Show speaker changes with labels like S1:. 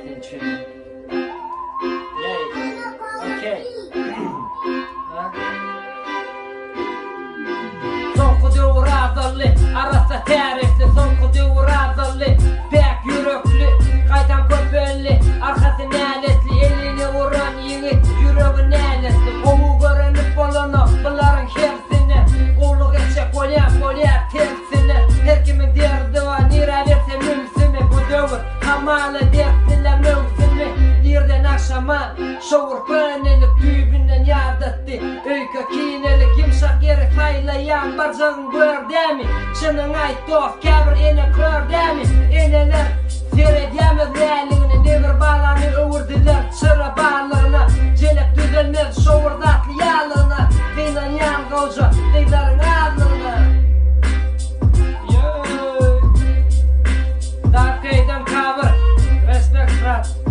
S1: sen üçin. Ýeý. Okey. Ha? Soňky döwür azaldy, arassa täretli, soňky döwür azaldy, päk ýürekli, gaýtam köpeldi, arkasy näletli, elini uran ýigit, ýüregi näletli, gowy görünip bolanok bularyň hersine, gowluk etjek bolýan, bolýar tersine, her kimiň derdi bar, nirä berse mümsümi, bu döwür hamala dertliler möwsümi, irden agşama şowur könelik düýbünden ýadatdy. Öýke kinelik ýumşak ýeri saýlaýaň barjagyň gör dämi Çynyňy aýt dost käbir ene kör dämi Eneler seredýäm öz läligine Nebir balany öwürdiler çyra barlygyna Jelep düzelmez şowur zatly ýalygyna Gynanýan goja gyzlaryň azlygyna Ýöý Dark Eýden cover Respect brat.